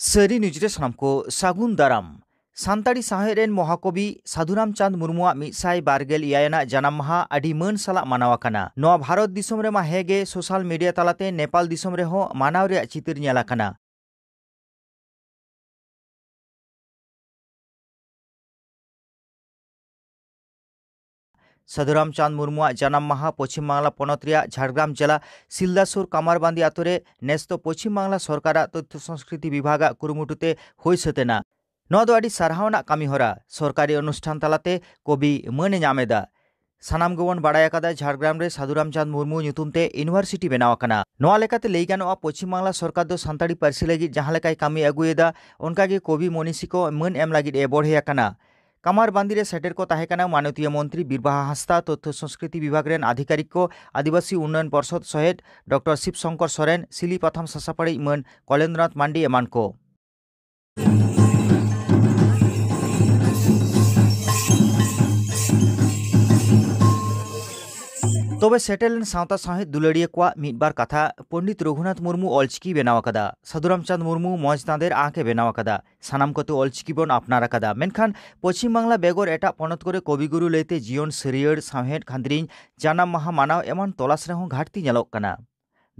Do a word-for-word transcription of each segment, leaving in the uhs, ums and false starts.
ᱥᱟᱹᱨᱤ ᱱᱤᱭᱩᱡᱽ ᱨᱮ ᱥᱟᱱᱟᱢ ᱠᱚ ᱥᱟᱹᱜᱩᱱ ᱫᱟᱨᱟᱢ᱾ ᱥᱟᱱᱛᱟᱲᱤ ᱥᱟᱶᱦᱮᱫ ᱨᱮᱱ ᱢᱚᱦᱟᱠᱚᱵᱤ ᱥᱟᱹᱫᱷᱩ ᱨᱟᱢᱪᱟᱸᱫᱽ ᱢᱩᱨᱢᱩᱣᱟᱜ ᱢᱤᱫ ᱥᱟᱭ ᱵᱟᱨ ᱜᱮᱞ ᱮᱭᱟᱭ ᱟᱱᱟᱜ ᱡᱟᱱᱟᱢ ᱢᱟᱦᱟ ᱟᱹᱰᱤ ᱢᱟᱹᱱ ᱥᱟᱞᱟᱜ ᱢᱟᱱᱟᱣ ᱟᱠᱟᱱᱟ᱾ ᱱᱚᱣᱟ ᱵᱷᱟᱨᱚᱛ ᱫᱤᱥᱚᱢ ᱨᱮᱢᱟ ᱦᱮᱸ ᱜᱮ, ᱥᱳᱥᱟᱞ ᱢᱤᱰᱤᱭᱟ ᱛᱟᱞᱟᱛᱮ ᱱᱮᱯᱟᱞ ᱫᱤᱥᱚᱢ ᱨᱮᱦᱚᱸ ᱢᱟᱱᱟᱣ ᱨᱮᱭᱟᱜ ᱪᱤᱛᱟᱹᱨ ᱧᱮᱞ ᱟᱠᱟᱱᱟ᱾ ᱥᱟᱹᱫᱷᱩ ᱨᱟᱢᱪᱟᱸᱫᱽ ᱢᱩᱨᱢᱩᱣᱟᱜ ᱡᱟᱱᱟᱢ ᱢᱟᱦᱟ ᱯᱚᱪᱷᱤᱢ ᱵᱟᱝᱞᱟ ᱯᱚᱱᱚᱛ ᱨᱮᱭᱟᱜ ᱡᱷᱟᱲᱜᱨᱟᱢ ᱡᱮᱞᱟ ᱥᱤᱞᱫᱟ ᱥᱩᱨ ᱠᱟᱢᱟᱨᱵᱟᱸᱫᱤ ᱟᱛᱳ ᱨᱮ ᱱᱮᱥ ᱫᱚ ᱯᱚᱪᱷᱤᱢ ᱵᱟᱝᱞᱟ ᱥᱚᱨᱠᱟᱨᱟᱜ ᱛᱚᱛᱛᱷᱚ ᱥᱚᱝᱥᱠᱨᱤᱛᱤ ᱵᱤᱵᱷᱟᱜᱽ ᱟᱜ ᱠᱩᱨᱩᱢᱩᱴᱩ ᱛᱮ ᱦᱩᱭ ᱥᱟᱹᱛ ᱮᱱᱟ᱾ ᱱᱚᱣᱟ ᱫᱚ ᱟᱹᱰᱤ ᱥᱟᱨᱦᱟᱣ ᱟᱱᱟᱜ ᱠᱟᱹᱢᱤ ᱦᱚᱨᱟ᱾ ᱥᱚᱨᱠᱟᱨᱤ ᱚᱱᱩᱥᱴᱷᱟᱱ ᱛᱟᱞᱟᱛᱮ ᱠᱚᱵᱤ ᱢᱟᱹᱱ ᱮ ᱧᱟᱢ ᱮᱫᱟ᱾ ᱥᱟᱱᱟᱢ ᱜᱮᱵᱚᱱ ᱵᱟᱲᱟᱭ ᱟᱠᱟᱫᱟ, ᱡᱷᱟᱲᱜᱨᱟᱢ ᱨᱮ ᱥᱟᱹᱫᱷᱩ ᱨᱟᱢᱪᱟᱸᱫᱽ ᱢᱩᱨᱢᱩ ᱧᱩᱛᱩᱢ ᱛᱮ ᱤᱭᱩᱱᱤᱵᱷᱟᱨᱥᱤᱴᱤ ᱵᱮᱱᱟᱣ ᱟᱠᱟᱱᱟ᱾ ᱱᱚᱣᱟ ᱞᱮᱠᱟᱛᱮ ᱞᱟᱹᱭ ᱜᱟᱱᱚᱜᱼᱟ, ᱯᱚᱪᱷᱤᱢ ᱵᱟᱝᱞᱟ ᱥᱚᱨᱠᱟᱨ ᱫᱚ ᱥᱟᱱᱛᱟᱲᱤ ᱯᱟᱹᱨᱥᱤ ᱞᱟᱹᱜᱤᱫ ᱡᱟᱦᱟᱸ ᱞᱮᱠᱟᱭ ᱠᱟᱹᱢᱤ ᱟᱹᱜᱩᱭᱮᱫᱟ, ᱚᱱᱠᱟ ᱜᱮ ᱠᱚᱵᱤ ᱢᱚᱱᱤᱥᱤ ᱠᱚ ᱢᱟᱹᱱ ᱮᱢ ᱞᱟᱹᱜᱤᱫ ᱮ ᱵᱚᱲᱦᱮ ᱟᱠᱟᱱᱟ᱾ ᱠᱟᱢᱟᱨᱵᱟᱸᱫᱤ ᱨᱮ ᱥᱮᱴᱮᱨ ᱠᱚ ᱛᱟᱦᱮᱸ ᱠᱟᱱᱟ ᱢᱟᱱᱚᱛᱤᱭᱟᱹ ᱢᱚᱱᱛᱨᱤ ᱵᱤᱨᱵᱟᱦᱟ ᱦᱟᱸᱥᱫᱟ, ᱛᱚᱛᱛᱷᱚ ᱥᱚᱝᱥᱠᱨᱤᱛᱤ ᱵᱤᱵᱷᱟᱜᱽ ᱨᱮᱱ ᱟᱫᱷᱤᱠᱟᱨᱤᱠ ᱠᱚ, ᱟᱹᱫᱤᱵᱟᱹᱥᱤ ᱩᱱᱱᱚᱭᱚᱱ ᱯᱚᱨᱥᱚᱫ ᱥᱚᱦᱮᱫ ᱰᱚᱠᱴᱚᱨ ᱥᱤᱵ ᱥᱚᱝᱠᱚᱨ ᱥᱚᱨᱮᱱ, ᱥᱤᱞᱤ ᱯᱟᱛᱷᱟᱢ ᱥᱟᱥᱟᱯᱟᱲᱤᱡ ᱢᱟᱹᱱ ᱠᱚᱞᱮᱱᱫᱨᱚᱱᱟᱛᱷ ᱢᱟᱱᱰᱤ ᱮᱢᱟᱱ ᱠᱚ᱾ ᱛᱚᱵᱮ ᱥᱮᱴᱮᱨ ᱞᱮᱱ ᱥᱟᱶᱛᱟ ᱥᱟᱶᱦᱮᱫ ᱫᱩᱞᱟᱹᱲᱤᱭᱟᱹ ᱠᱚᱣᱟᱜ ᱢᱤᱫ ᱵᱟᱨ ᱠᱟᱛᱷᱟ᱾ ᱯᱚᱸᱰᱤᱛ ᱨᱚᱜᱷᱩᱱᱟᱛᱷ ᱢᱩᱨᱢᱩ ᱚᱞᱪᱤᱠᱤ ᱵᱮᱱᱟᱣ ᱟᱠᱟᱫᱟ᱾ ᱥᱟᱹᱫᱷᱩ ᱨᱟᱢᱪᱟᱸᱫᱽ ᱢᱩᱨᱢᱩ ᱢᱚᱸᱡᱽ ᱫᱟᱸᱫᱮᱨ ᱟᱸᱠ ᱮ ᱵᱮᱱᱟᱣ ᱟᱠᱟᱫᱟ᱾ ᱥᱟᱱᱟᱢ ᱠᱚᱛᱮ ᱚᱞᱪᱤᱠᱤ ᱵᱚᱱ ᱟᱯᱱᱟᱨ ᱟᱠᱟᱫᱟ᱾ ᱢᱮᱱᱠᱷᱟᱱ ᱯᱚᱪᱷᱤᱢ ᱵᱟᱝᱞᱟ ᱵᱮᱜᱚᱨ ᱮᱴᱟᱜ ᱯᱚᱱᱚᱛ ᱠᱚᱨᱮ ᱠᱚᱵᱤᱜᱩᱨᱩ ᱞᱟᱹᱭᱛᱮ ᱡᱤᱭᱚᱱ ᱥᱟᱹᱨᱭᱟᱹᱲ, ᱥᱟᱶᱦᱮᱫ ᱠᱷᱟᱸᱫᱽᱨᱤᱧ, ᱡᱟᱱᱟᱢ ᱢᱟᱦᱟ ᱢᱟᱱᱟᱣ ᱮᱢᱟᱱ ᱛᱚᱞᱟᱥ ᱨᱮᱦᱚᱸ ᱜᱷᱟᱴᱛᱤ ᱧᱮᱞᱚᱜ ᱠᱟᱱᱟ᱾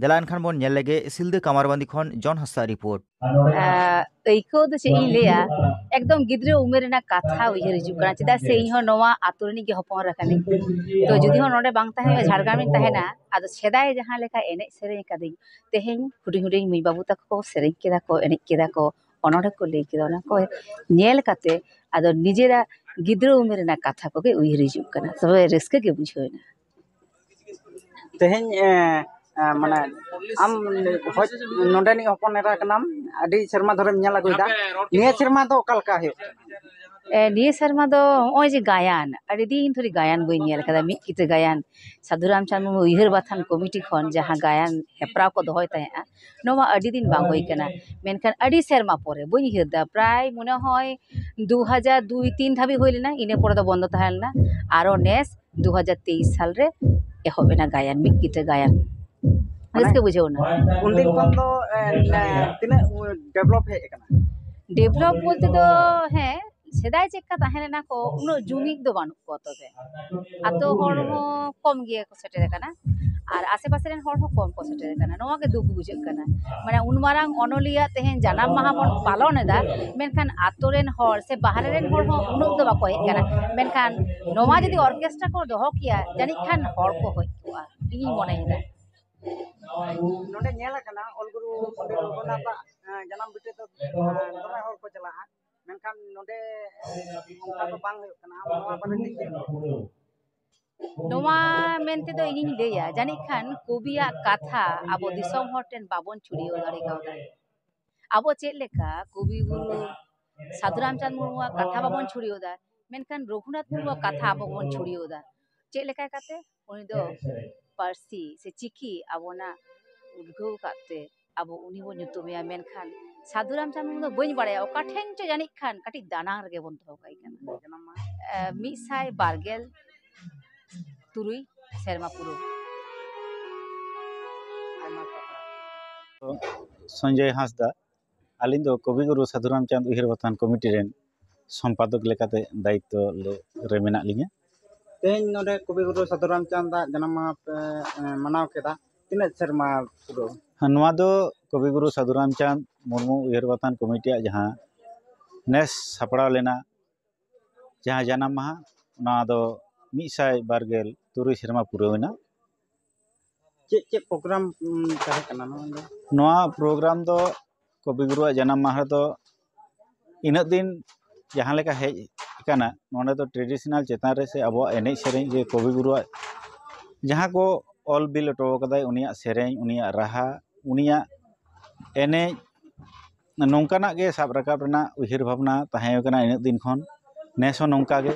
ᱫᱮᱞᱟ ᱮᱱᱠᱷᱟᱱ ᱵᱚᱱ ᱧᱮᱞ ᱞᱮᱜᱮ ᱥᱤᱞᱫᱟᱹ ᱠᱟᱢᱟᱨᱵᱟᱸᱫᱤ ᱠᱷᱚᱱ ᱡᱚᱱ ᱦᱟᱸᱥᱫᱟᱜ ᱨᱤᱯᱳᱨᱴ᱾ ᱟᱸ, ᱟᱹᱭᱠᱟᱹᱣ ᱫᱚ ᱪᱮᱫ ᱤᱧ ᱞᱟᱹᱭᱟ, ᱮᱠᱫᱚᱢ ᱜᱤᱫᱽᱨᱟᱹ ᱩᱢᱮᱨ ᱨᱮᱱᱟᱜ ᱠᱟᱛᱷᱟ ᱩᱭᱦᱟᱹᱨ ᱦᱤᱡᱩᱜ ᱠᱟᱱᱟ, ᱪᱮᱫᱟᱜ ᱥᱮ ᱤᱧ ᱦᱚᱸ ᱱᱚᱣᱟ ᱟᱛᱳ ᱨᱤᱱᱤᱡ ᱜᱮ ᱦᱚᱯᱚᱱ ᱮᱨᱟ ᱠᱟᱹᱱᱟᱹᱧ᱾ ᱛᱚ ᱡᱩᱫᱤ ᱦᱚᱸ ᱱᱚᱰᱮ ᱵᱟᱝ ᱛᱟᱦᱮᱸ ᱦᱩᱭᱩᱜᱼᱟ, ᱡᱷᱟᱲᱜᱨᱟᱢ ᱨᱤᱧ ᱛᱟᱦᱮᱱᱟ, ᱟᱫᱚ ᱥᱮᱫᱟᱭ ᱡᱟᱦᱟᱸ ᱞᱮᱠᱟ ᱮᱱᱮᱡ ᱥᱮᱨᱮᱧ ᱟᱠᱟᱫᱟᱹᱧ, ᱛᱮᱦᱮᱧ ᱦᱩᱰᱤᱧ ᱦᱩᱰᱤᱧ ᱢᱟᱹᱭ ᱵᱟᱹᱵᱩ ᱛᱟᱠᱚ ᱠᱚ ᱥᱮᱨᱮᱧ ᱠᱮᱫᱟ ᱠᱚ, ᱮᱱᱮᱡ ᱠᱮᱫᱟ ᱠᱚ, ᱚᱱᱚᱬᱦᱮ ᱠᱚ ᱞᱟᱹᱭ ᱠᱮᱫᱟ, ᱚᱱᱟ ᱠᱚ ᱧᱮᱞ ᱠᱟᱛᱮ ᱟᱫᱚ ᱱᱤᱡᱮᱨᱟᱜ ᱜᱤᱫᱽᱨᱟᱹ ᱩᱢᱮᱨ ᱨᱮᱱᱟᱜ ᱠᱟᱛᱷᱟ ᱠᱚᱜᱮ ᱩᱭᱦᱟᱹᱨ ᱦᱤᱡᱩᱜ ᱠᱟᱱᱟ᱾ ᱛᱚᱵᱮ ᱨᱟᱹᱥᱠᱟᱹ ᱜᱮ ᱵᱩᱡᱷᱟᱹᱣ ᱮᱱᱟ᱾ ᱛᱮᱦᱮᱧ, ᱮ, ᱮ, ᱢᱟᱱᱮ ᱟᱢ ᱦᱚᱭ ᱱᱚᱰᱮᱱᱤᱡ ᱦᱚᱯᱚᱱ ᱮᱨᱟ ᱠᱟᱱᱟᱢ, ᱟᱹᱰᱤ ᱥᱮᱨᱢᱟ ᱫᱷᱚᱨᱮᱢ ᱧᱮᱞ ᱟᱹᱜᱩᱭᱮᱫᱟ, ᱱᱤᱭᱟᱹ ᱥᱮᱨᱢᱟ ᱫᱚ ᱚᱠᱟ ᱞᱮᱠᱟ ᱦᱩᱭᱩᱜ ᱠᱟᱱᱟ? ᱮ, ᱱᱤᱭᱟᱹ ᱥᱮᱨᱢᱟ ᱫᱚ ᱱᱚᱜᱼᱚᱭ ᱡᱮ ᱜᱟᱭᱟᱱ, ᱟᱹᱰᱤ ᱫᱤᱱ ᱫᱷᱚᱨᱮ ᱜᱟᱭᱟᱱ ᱵᱟᱹᱧ ᱧᱮᱞ ᱠᱟᱫᱟ, ᱢᱤᱫ ᱠᱤᱛᱟᱹ ᱜᱟᱭᱟᱱ᱾ ᱥᱟᱹᱫᱷᱩ ᱨᱟᱢᱪᱟᱸᱫᱽ ᱢᱩᱨᱢᱩ ᱩᱭᱦᱟᱹᱨ ᱵᱟᱛᱷᱟᱱ ᱠᱚᱢᱤᱴᱤ ᱠᱷᱚᱱ ᱡᱟᱦᱟᱸ ᱜᱟᱭᱟᱱ ᱦᱮᱯᱨᱟᱣ ᱠᱚ ᱫᱚᱦᱚᱭ ᱛᱟᱦᱮᱸᱜᱼᱟ, ᱱᱚᱣᱟ ᱟᱹᱰᱤ ᱫᱤᱱ ᱵᱟᱝ ᱦᱩᱭ ᱠᱟᱱᱟ᱾ ᱢᱮᱱᱠᱷᱟᱱ ᱟᱹᱰᱤ ᱥᱮᱨᱢᱟ ᱯᱚᱨᱮ, ᱵᱟᱹᱧ ᱩᱭᱦᱟᱹᱨ ᱫᱟ, ᱯᱨᱟᱭ ᱢᱚᱱᱮ ᱦᱚᱭ ᱫᱩ ᱦᱟᱡᱟᱨ ᱫᱩᱭ ᱛᱤᱱ ᱫᱷᱟᱹᱵᱤᱡ ᱦᱩᱭ ᱞᱮᱱᱟ, ᱤᱱᱟᱹ ᱯᱚᱨᱮ ᱫᱚ ᱵᱚᱱᱫᱚ ᱛᱟᱦᱮᱸ ᱞᱮᱱᱟ᱾ ᱟᱨᱚ ᱱᱮᱥ ᱫᱩ ᱦᱟᱡᱟᱨ ᱛᱮᱭᱤᱥ ᱥᱟᱞ ᱨᱮ ᱮᱦᱚᱵ ᱮᱱᱟ ᱜᱟᱭᱟᱱ, ᱢᱤᱫ ᱠᱤᱛᱟᱹ ᱜᱟᱭᱟᱱ᱾ ᱨᱟᱹᱥᱠᱟᱹ ᱵᱩᱡᱷᱟᱹᱣ ᱮᱱᱟ᱾ ᱩᱱᱫᱤᱱ ᱠᱷᱚᱱ ᱫᱚ, ᱮ, ᱛᱤᱱᱟᱹᱜ ᱰᱮᱵᱷᱞᱚᱯ ᱦᱮᱡ ᱟᱠᱟᱱᱟ? ᱰᱮᱵᱷᱞᱚᱯ ᱵᱚᱞᱛᱮ ᱫᱚ, ᱦᱮᱸ, ᱥᱮᱫᱟᱭ ᱪᱮᱫᱠᱟ ᱛᱟᱦᱮᱸ ᱞᱮᱱᱟ ᱠᱚ, ᱩᱱᱟᱹᱜ ᱡᱩᱢᱤᱫ ᱫᱚ ᱵᱟᱹᱱᱩᱜ ᱠᱚᱣᱟ᱾ ᱛᱚᱵᱮ ᱟᱛᱳ ᱦᱚᱲ ᱦᱚᱸ ᱠᱚᱢ ᱜᱮᱠᱚ ᱥᱮᱴᱮᱨ ᱟᱠᱟᱱᱟ, ᱟᱨ ᱟᱥᱮ ᱯᱟᱥᱮ ᱨᱮᱱ ᱦᱚᱲ ᱦᱚᱸ ᱠᱚᱢ ᱠᱚ ᱥᱮᱴᱮᱨ ᱟᱠᱟᱱᱟ᱾ ᱱᱚᱣᱟ ᱜᱮ ᱫᱩᱠ ᱵᱩᱡᱷᱟᱹᱜ ᱠᱟᱱᱟ᱾ ᱢᱟᱱᱮ, ᱩᱱ ᱢᱟᱨᱟᱝ ᱚᱱᱚᱞᱤᱭᱟᱹ ᱛᱮᱦᱮᱧ ᱡᱟᱱᱟᱢ ᱢᱟᱦᱟ ᱵᱚᱱ ᱯᱟᱞᱚᱱ ᱮᱫᱟ, ᱢᱮᱱᱠᱷᱟᱱ ᱟᱛᱳ ᱨᱮᱱ ᱦᱚᱲ ᱥᱮ ᱵᱟᱦᱨᱮ ᱨᱮᱱ ᱦᱚᱲ ᱦᱚᱸ ᱩᱱᱟᱹᱜ ᱫᱚ ᱵᱟᱠᱚ ᱦᱮᱡ ᱟᱠᱟᱱᱟ᱾ ᱢᱮᱱᱠᱷᱟᱱ ᱱᱚᱣᱟ ᱡᱩᱫᱤ ᱚᱨᱠᱮᱥᱴᱨᱟ ᱠᱚ ᱫᱚᱦᱚ ᱠᱮᱭᱟ, ᱡᱟᱹᱱᱤᱡ ᱠᱷᱟᱱ ᱦᱚᱲ ᱠᱚ ᱦᱮᱡ ᱠᱚᱜᱼᱟ, ᱤᱧᱤᱧ ᱢᱚᱱᱮᱭᱮᱫᱟ᱾ ᱱᱚᱰᱮ ᱧᱮᱞ ᱟᱠᱟᱱᱟ, ᱚᱞ ᱜᱩᱨᱩ ᱯᱚᱱᱰᱤᱛ ᱨᱚᱜᱷᱩᱱᱟᱛᱷᱟᱜ, ᱮᱸ, ᱡᱟᱱᱟᱢ ᱵᱷᱤᱴᱟᱹ ᱫᱚ, ᱮᱸ, ᱫᱚᱢᱮ ᱦᱚᱲ ᱠᱚ ᱪᱟᱞᱟᱜᱼᱟ, ᱢᱮᱱᱠᱷᱟᱱ ᱱᱚᱰᱮ, ᱮᱸ, ᱚᱱᱠᱟ ᱫᱚ ᱵᱟᱝ ᱦᱩᱭᱩᱜ ᱠᱟᱱᱟ᱾ ᱟᱢ ᱱᱚᱣᱟ ᱵᱟᱨᱮᱛᱮ ᱪᱮᱫ ᱮᱢ ᱞᱟᱹᱭᱟ? ᱱᱚᱣᱟ ᱢᱮᱱᱛᱮ ᱫᱚ ᱤᱧᱤᱧ ᱞᱟᱹᱭᱟ, ᱡᱟᱹᱱᱤᱡ ᱠᱷᱟᱱ ᱠᱚᱵᱤᱭᱟᱜ ᱠᱟᱛᱷᱟ ᱟᱵᱚ ᱫᱤᱥᱚᱢ ᱦᱚᱲ ᱴᱷᱮᱱ ᱵᱟᱵᱚᱱ ᱪᱷᱩᱲᱭᱟᱹᱣ ᱫᱟᱲᱮ ᱠᱟᱣᱫᱟ᱾ ᱟᱵᱚ ᱪᱮᱫ ᱞᱮᱠᱟ ᱠᱚᱵᱤ ᱜᱩᱨᱩ ᱥᱟᱹᱫᱷᱩ ᱨᱟᱢᱪᱟᱸᱫᱽ ᱢᱩᱨᱢᱩᱣᱟᱜ ᱠᱟᱛᱷᱟ ᱵᱟᱵᱚᱱ ᱪᱷᱩᱲᱭᱟᱹᱣ ᱫᱟ, ᱢᱮᱱᱠᱷᱟᱱ ᱨᱚᱜᱷᱩᱱᱟᱛᱷ ᱢᱩᱨᱢᱩᱣᱟᱜ ᱠᱟᱛᱷᱟ ᱟᱵᱚ ᱵᱚᱱ ᱪᱷᱩᱲᱭᱟᱹᱣ ᱫᱟ᱾ ᱪᱮᱫ ᱞᱮᱠᱟ ᱠᱟᱛᱮ? ᱩᱱᱤ ᱫᱚ ᱯᱟᱹᱨᱥᱤ ᱥᱮ ᱪᱤᱠᱤ ᱟᱵᱚᱱᱟᱜ ᱩᱫᱽᱜᱟᱹᱣ ᱠᱟᱫ ᱛᱮ ᱟᱵᱚ ᱩᱱᱤ ᱵᱚᱱ ᱧᱩᱛᱩᱢᱮᱭᱟ᱾ ᱢᱮᱱᱠᱷᱟᱱ ᱥᱟᱹᱫᱷᱩ ᱨᱟᱢᱪᱟᱸᱫᱽ ᱢᱩᱨᱢᱩ ᱫᱚ ᱵᱟᱹᱧ ᱵᱟᱲᱟᱭᱟ, ᱚᱠᱟ ᱴᱷᱮᱱ ᱪᱚ ᱡᱟᱹᱱᱤᱡ ᱠᱷᱟᱱ ᱠᱟᱹᱴᱤᱡ ᱫᱟᱱᱟᱝ ᱨᱮᱜᱮ ᱵᱚᱱ ᱫᱚᱦᱚ ᱠᱟᱭ ᱠᱟᱱᱟ᱾ ᱡᱟᱱᱟᱢ ᱢᱟᱦᱟ? ᱮ, ᱢᱤᱫ ᱥᱟᱭ ᱵᱟᱨ ᱜᱮᱞ ᱛᱩᱨᱩᱭ ᱥᱮᱨᱢᱟ ᱯᱩᱨᱟᱹᱣ᱾ ᱟᱭᱢᱟ ᱥᱟᱨᱦᱟᱣ᱾ ᱥᱚᱧᱡᱚᱭ ᱦᱟᱸᱥᱫᱟ, ᱟᱹᱞᱤᱧ ᱫᱚ ᱠᱚᱵᱤᱜᱩᱨᱩ ᱥᱟᱹᱫᱷᱩ ᱨᱟᱢᱪᱟᱸᱫᱽ ᱩᱭᱦᱟᱹᱨ ᱵᱟᱛᱷᱟᱱ ᱠᱚᱢᱤᱴᱤ ᱨᱮᱱ ᱥᱚᱢᱯᱟᱫᱚᱠ ᱞᱮᱠᱟᱛᱮ ᱫᱟᱭᱤᱛᱛᱚ ᱞᱮ-, ᱨᱮ ᱢᱮᱱᱟᱜ ᱞᱤᱧᱟ᱾ ᱛᱮᱦᱮᱧ ᱱᱚᱰᱮ ᱠᱚᱵᱤᱜᱩᱨᱩ ᱥᱟᱹᱫᱷᱩ ᱨᱟᱢᱪᱟᱸᱫᱽ ᱟᱜ ᱡᱟᱱᱟᱢ ᱢᱟᱦᱟ ᱯᱮ, ᱮ, ᱢᱟᱱᱟᱣ ᱠᱮᱫᱟ, ᱛᱤᱱᱟᱹᱜ ᱥᱮᱨᱢᱟ ᱯᱩᱨᱟᱹᱣ? ᱱᱚᱣᱟ ᱫᱚ ᱠᱚᱵᱤᱜᱩᱨᱩ ᱥᱟᱹᱫᱷᱩ ᱨᱟᱢᱪᱟᱸᱫᱽ ᱢᱩᱨᱢᱩ ᱩᱭᱦᱟᱹᱨ ᱵᱟᱛᱷᱟᱱ ᱠᱚᱢᱤᱴᱤᱭᱟᱜ ᱡᱟᱦᱟᱸ ᱱᱮᱥ ᱥᱟᱯᱲᱟᱣ ᱞᱮᱱᱟ, ᱡᱟᱦᱟᱸ ᱡᱟᱱᱟᱢ ᱢᱟᱦᱟ, ᱚᱱᱟ ᱫᱚ ᱢᱤᱫ ᱥᱟᱭ ᱵᱟᱨ ᱜᱮᱞ ᱛᱩᱨᱩᱭ ᱥᱮᱨᱢᱟ ᱯᱩᱨᱟᱹᱣ ᱮᱱᱟ᱾ ᱪᱮᱫ ᱪᱮᱫ ᱯᱨᱳᱜᱨᱟᱢ, ᱩᱢ, ᱛᱟᱦᱮᱸ ᱠᱟᱱᱟ ᱱᱚᱣᱟ ᱫᱚ? ᱱᱚᱣᱟ ᱯᱨᱳᱜᱨᱟᱢ ᱫᱚ ᱠᱚᱵᱤᱜᱩᱨᱩᱣᱟᱜ ᱡᱟᱱᱟᱢ ᱢᱟᱦᱟ ᱨᱮᱫᱚ ᱤᱱᱟᱹᱜ ᱫᱤᱱ ᱡᱟᱦᱟᱸ ᱞᱮᱠᱟ ᱦᱮᱡ ᱟᱠᱟᱱᱟ, ᱱᱚᱰᱮ ᱫᱚ ᱴᱨᱮᱰᱤᱥᱚᱱᱟᱞ ᱪᱮᱛᱟᱱ ᱨᱮ ᱥᱮ ᱟᱵᱚᱣᱟᱜ ᱮᱱᱮᱡ ᱥᱮᱨᱮᱧ ᱡᱮ ᱠᱚᱵᱤᱜᱩᱨᱩᱣᱟᱜ ᱡᱟᱦᱟᱸ ᱠᱚ ᱚᱞ ᱵᱤᱞ ᱦᱚᱴᱚ ᱠᱟᱫᱟᱭ, ᱩᱱᱤᱭᱟᱜ ᱥᱮᱨᱮᱧ, ᱩᱱᱤᱭᱟᱜ ᱨᱟᱦᱟ, ᱩᱱᱤᱭᱟᱜ ᱮᱱᱮᱡ, ᱱᱚᱝᱠᱟᱱᱟᱜ ᱜᱮ ᱥᱟᱵ ᱨᱟᱠᱟᱵ ᱨᱮᱱᱟᱜ ᱩᱭᱦᱟᱹᱨ ᱵᱷᱟᱵᱽᱱᱟ ᱛᱟᱦᱮᱸ ᱠᱟᱱᱟ ᱤᱱᱟᱹᱜ ᱫᱤᱱ ᱠᱷᱚᱱ᱾ ᱱᱮᱥ ᱦᱚᱸ ᱱᱚᱝᱠᱟ ᱜᱮ,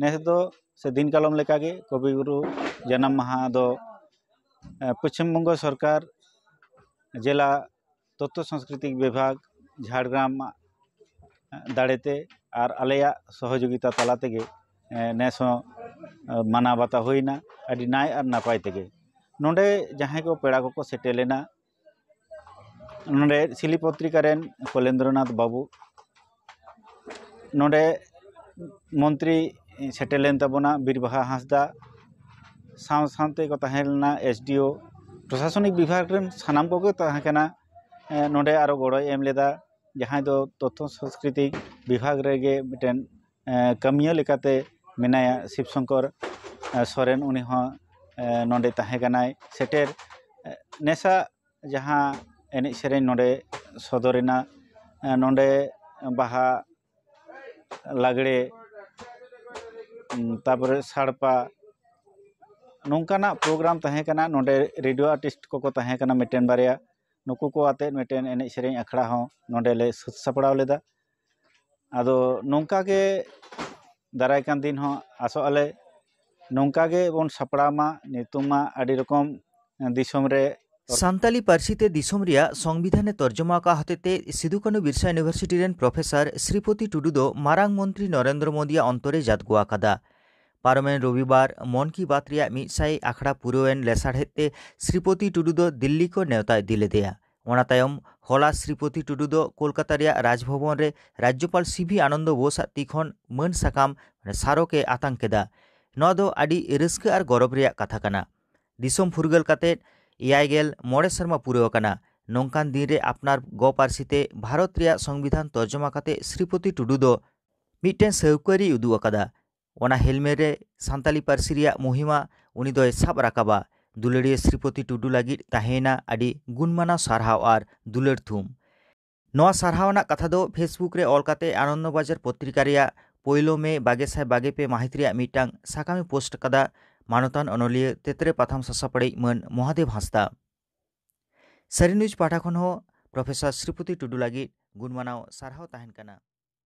ᱱᱮᱥ ᱫᱚ ᱥᱮ ᱫᱤᱱ ᱠᱟᱞᱚᱢ ᱞᱮᱠᱟᱜᱮ ᱠᱚᱵᱤᱜᱩᱨᱩ ᱡᱟᱱᱟᱢ ᱢᱟᱦᱟ ᱫᱚ, ᱮ, ᱯᱚᱪᱷᱤᱢ ᱵᱚᱝᱜᱚ ᱥᱚᱨᱠᱟᱨ, ᱡᱮᱞᱟ ᱛᱚᱛᱛᱷᱚ ᱥᱟᱝᱥᱠᱨᱤᱛᱤᱠ ᱵᱤᱵᱷᱟᱜᱽ, ᱡᱷᱟᱲᱜᱨᱟᱢ ᱫᱟᱲᱮᱛᱮ ᱟᱨ ᱟᱞᱮᱭᱟᱜ ᱥᱚᱦᱚᱡᱳᱜᱤᱛᱟ ᱛᱟᱞᱟ ᱛᱮᱜᱮ, ᱮ, ᱱᱮᱥ ᱦᱚᱸ, ᱮ, ᱢᱟᱱᱟᱣ ᱵᱟᱛᱟᱣ ᱦᱩᱭᱱᱟ ᱟᱹᱰᱤ ᱱᱟᱭ ᱟᱨ ᱱᱟᱯᱟᱭ ᱛᱮᱜᱮ᱾ ᱱᱚᱰᱮ ᱡᱟᱦᱟᱸᱭ ᱠᱚ ᱯᱮᱲᱟ ᱠᱚᱠᱚ ᱥᱮᱴᱮᱨ ᱞᱮᱱᱟ, ᱱᱚᱰᱮ ᱥᱤᱞᱤ ᱯᱚᱛᱨᱤᱠᱟ ᱨᱮᱱ ᱠᱚᱞᱮᱱᱫᱨᱚᱱᱟᱛᱷ ᱵᱟᱹᱵᱩ, ᱱᱚᱰᱮ ᱢᱚᱱᱛᱨᱤ ᱥᱮᱴᱮᱨ ᱞᱮᱱ ᱛᱟᱵᱚᱱᱟ ᱵᱤᱨᱵᱟᱦᱟ ᱦᱟᱸᱥᱫᱟ, ᱥᱟᱶ ᱥᱟᱶᱛᱮ ᱠᱚ ᱛᱟᱦᱮᱸ ᱞᱮᱱᱟ ᱮᱥ ᱰᱤ ᱳ, ᱯᱨᱚᱥᱟᱥᱚᱱᱤᱠ ᱵᱤᱵᱷᱟᱜᱽ ᱨᱮᱱ ᱥᱟᱱᱟᱢ ᱠᱚᱜᱮ ᱛᱟᱦᱮᱸ ᱠᱟᱱᱟ᱾ ᱮ, ᱱᱚᱰᱮ ᱟᱨᱚ ᱜᱚᱲᱚᱭ ᱮᱢ ᱞᱮᱫᱟ ᱡᱟᱦᱟᱸᱭ ᱫᱚ ᱛᱚᱛᱛᱷᱚ ᱥᱟᱝᱥᱠᱨᱤᱛᱤᱠ ᱵᱤᱵᱷᱟᱜᱽ ᱨᱮᱜᱮ ᱢᱤᱫᱴᱮᱱ, ᱮ, ᱠᱟᱹᱢᱤᱭᱟᱹ ᱞᱮᱠᱟᱛᱮ ᱢᱮᱱᱟᱭᱟ, ᱥᱤᱵ ᱥᱚᱝᱠᱚᱨ, ᱮ, ᱥᱚᱨᱮᱱ, ᱩᱱᱤ ᱦᱚᱸ, ᱮ, ᱱᱚᱰᱮ ᱛᱟᱦᱮᱸ ᱠᱟᱱᱟᱭ ᱥᱮᱴᱮᱨ᱾ ᱮ, ᱱᱮᱥᱟ ᱡᱟᱦᱟᱸ ᱮᱱᱮᱡ ᱥᱮᱨᱮᱧ ᱱᱚᱰᱮ ᱥᱚᱫᱚᱨᱮᱱᱟ, ᱮ, ᱱᱚᱰᱮ ᱵᱟᱦᱟ, ᱞᱟᱜᱽᱲᱮ, ᱩᱢ, ᱛᱟᱯᱚᱨᱮ ᱥᱟᱲᱯᱟ, ᱱᱚᱝᱠᱟᱱᱟᱜ ᱯᱨᱳᱜᱨᱟᱢ ᱛᱟᱦᱮᱸ ᱠᱟᱱᱟ᱾ ᱱᱚᱰᱮ ᱨᱮᱰᱤᱭᱳ ᱟᱨᱴᱤᱥᱴ ᱠᱚᱠᱚ ᱛᱟᱦᱮᱸ ᱠᱟᱱᱟ ᱢᱤᱫᱴᱮᱱ ᱵᱟᱨᱭᱟ, ᱱᱩᱠᱩ ᱠᱚ ᱟᱛᱮᱫ ᱢᱤᱫᱴᱮᱱ ᱮᱱᱮᱡ ᱥᱮᱨᱮᱧ ᱟᱠᱷᱲᱟ ᱦᱚᱸ ᱱᱚᱰᱮ ᱞᱮ ᱥᱟᱹᱛ ᱥᱟᱯᱲᱟᱣ ᱞᱮᱫᱟ᱾ ᱟᱫᱚ ᱱᱚᱝᱠᱟ ᱜᱮ ᱫᱟᱨᱟᱭ ᱠᱟᱱ ᱫᱤᱱ ᱦᱚᱸ ᱟᱥᱚᱜ ᱟᱞᱮ ᱱᱚᱝᱠᱟ ᱜᱮ ᱵᱚᱱ ᱥᱟᱯᱲᱟᱣ ᱢᱟ᱾ ᱱᱤᱛᱚᱝ ᱢᱟ ᱟᱹᱰᱤ ᱨᱚᱠᱚᱢ ᱫᱤᱥᱚᱢ ᱨᱮ ᱥᱟᱱᱛᱟᱞᱤ ᱯᱟᱹᱨᱥᱤ ᱛᱮ ᱫᱤᱥᱚᱢ ᱨᱮᱭᱟᱜ ᱥᱚᱝᱵᱤᱫᱷᱟᱱ ᱮ ᱛᱚᱨᱡᱚᱢᱟ ᱟᱠᱟᱫ ᱦᱚᱛᱮᱛᱮ ᱥᱤᱫᱩ ᱠᱟᱹᱱᱦᱩ ᱵᱤᱨᱥᱟ ᱤᱭᱩᱱᱤᱵᱷᱟᱨᱥᱤᱴᱤ ᱨᱮᱱ ᱯᱨᱚᱯᱷᱮᱥᱚᱨ ᱥᱨᱤᱯᱚᱛᱤ ᱴᱩᱰᱩ ᱫᱚ ᱢᱟᱨᱟᱝ ᱢᱚᱱᱛᱨᱤ ᱱᱚᱨᱮᱱᱫᱨᱚ ᱢᱳᱫᱤᱭᱟᱜ ᱚᱱᱛᱚᱨ ᱮ ᱡᱟᱫᱽᱜᱚ ᱟᱠᱟᱫᱟ᱾ ᱯᱟᱨᱚᱢᱮᱱ ᱨᱚᱵᱤᱵᱟᱨ ᱢᱚᱱ ᱠᱤ ᱵᱟᱛ ᱨᱮᱭᱟᱜ ᱢᱤᱫ ᱥᱟᱭ ᱟᱠᱷᱲᱟ ᱯᱩᱨᱟᱹᱣᱮᱱ ᱞᱮᱥᱟᱲᱦᱮᱫ ᱛᱮ ᱥᱨᱤᱯᱚᱛᱤ ᱴᱩᱰᱩ ᱫᱚ ᱫᱤᱞᱞᱤ ᱠᱚ ᱱᱮᱣᱛᱟ ᱤᱫᱤ ᱞᱮᱫᱮᱭᱟ᱾ ᱚᱱᱟ ᱛᱟᱭᱚᱢ ᱦᱚᱞᱟ ᱥᱨᱤᱯᱚᱛᱤ ᱴᱩᱰᱩ ᱫᱚ ᱠᱳᱞᱠᱟᱛᱟ ᱨᱮᱭᱟᱜ ᱨᱟᱡᱽᱵᱷᱚᱵᱚᱱ ᱨᱮ ᱨᱟᱡᱽᱡᱚᱯᱟᱞ ᱥᱤ ᱵᱷᱤ ᱟᱱᱚᱱᱫᱚ ᱵᱳᱥ ᱟᱜ ᱛᱤ ᱠᱷᱚᱱ ᱢᱟᱹᱱ ᱥᱟᱠᱟᱢ, ᱢᱟᱱᱮ ᱥᱟᱨᱚᱠ ᱮ ᱟᱛᱟᱝ ᱠᱮᱫᱟ᱾ ᱱᱚᱣᱟ ᱫᱚ ᱟᱹᱰᱤ ᱨᱟᱹᱥᱠᱟᱹ ᱟᱨ ᱜᱚᱨᱚᱵᱽ ᱨᱮᱭᱟᱜ ᱠᱟᱛᱷᱟ ᱠᱟᱱᱟ᱾ ᱫᱤᱥᱚᱢ ᱯᱷᱩᱨᱜᱟᱹᱞ ᱠᱟᱛᱮ ᱮᱭᱟᱭ ᱜᱮᱞ ᱢᱚᱬᱮ ᱥᱮᱨᱢᱟ ᱯᱩᱨᱟᱹᱣ ᱟᱠᱟᱱᱟ᱾ ᱱᱚᱝᱠᱟᱱ ᱫᱤᱱ ᱨᱮ ᱟᱯᱱᱟᱨ ᱜᱚ ᱯᱟᱹᱨᱥᱤ ᱛᱮ ᱵᱷᱟᱨᱚᱛ ᱨᱮᱭᱟᱜ ᱥᱚᱝᱵᱤᱫᱷᱟᱱ ᱛᱚᱨᱡᱚᱢᱟ ᱠᱟᱛᱮ ᱥᱨᱤᱯᱚᱛᱤ ᱴᱩᱰᱩ ᱫᱚ ᱢᱤᱫᱴᱮᱱ ᱥᱟᱹᱣᱠᱟᱹᱨᱤᱭ ᱩᱫᱩᱜ ᱟᱠᱟᱫᱟ᱾ ᱚᱱᱟ ᱦᱮᱞᱢᱮᱞ ᱨᱮ ᱥᱟᱱᱛᱟᱞᱤ ᱯᱟᱹᱨᱥᱤ ᱨᱮᱭᱟᱜ ᱢᱚᱦᱤᱢᱟ ᱩᱱᱤ ᱫᱚᱭ ᱥᱟᱵ ᱨᱟᱠᱟᱵᱟ᱾ ᱫᱩᱞᱟᱹᱲᱤᱭᱟᱹ ᱥᱨᱤᱯᱚᱛᱤ ᱴᱩᱰᱩ ᱞᱟᱹᱜᱤᱫ ᱛᱟᱦᱮᱸᱭᱮᱱᱟ ᱟᱹᱰᱤ ᱜᱩᱱᱢᱟᱱᱟᱣ ᱥᱟᱨᱦᱟᱣ ᱟᱨ ᱫᱩᱞᱟᱹᱲ ᱛᱷᱩᱢ᱾ ᱱᱚᱣᱟ ᱥᱟᱨᱦᱟᱣ ᱟᱱᱟᱜ ᱠᱟᱛᱷᱟ ᱫᱚ ᱯᱷᱮᱥᱵᱩᱠ ᱨᱮ ᱚᱞ ᱠᱟᱛᱮ ᱟᱱᱚᱱᱫᱚ ᱵᱟᱡᱟᱨ ᱯᱚᱛᱨᱤᱠᱟ ᱨᱮᱭᱟᱜ ᱯᱳᱭᱞᱳ ᱢᱮ ᱵᱟᱜᱮ ᱥᱟᱭ ᱵᱟᱜᱮ ᱯᱮ ᱢᱟᱹᱦᱤᱛ ᱨᱮᱭᱟᱜ ᱢᱤᱫᱴᱟᱝ ᱥᱟᱠᱟᱢᱮ ᱯᱳᱥᱴ ᱟᱠᱟᱫᱟ ᱢᱟᱱᱚᱛᱟᱱ ᱚᱱᱚᱞᱤᱭᱟᱹ ᱛᱮᱛᱨᱮ ᱯᱟᱛᱷᱟᱢ ᱥᱟᱥᱟᱯᱲᱟᱣᱤᱡ ᱢᱟᱹᱱ ᱢᱚᱦᱟᱫᱮᱵ ᱦᱟᱸᱥᱫᱟ᱾ ᱥᱟᱹᱨᱤ ᱱᱤᱭᱩᱡᱽ ᱯᱟᱦᱴᱟ ᱠᱷᱚᱱ ᱦᱚᱸ ᱯᱨᱚᱯᱷᱮᱥᱚᱨ ᱥᱨᱤᱯᱚᱛᱤ ᱴᱩᱰᱩ ᱞᱟᱹᱜᱤᱫ ᱜᱩᱱᱢᱟᱱᱟᱣ ᱥᱟᱨᱦᱟᱣ ᱛᱟᱦᱮᱱ ᱠᱟᱱᱟ᱾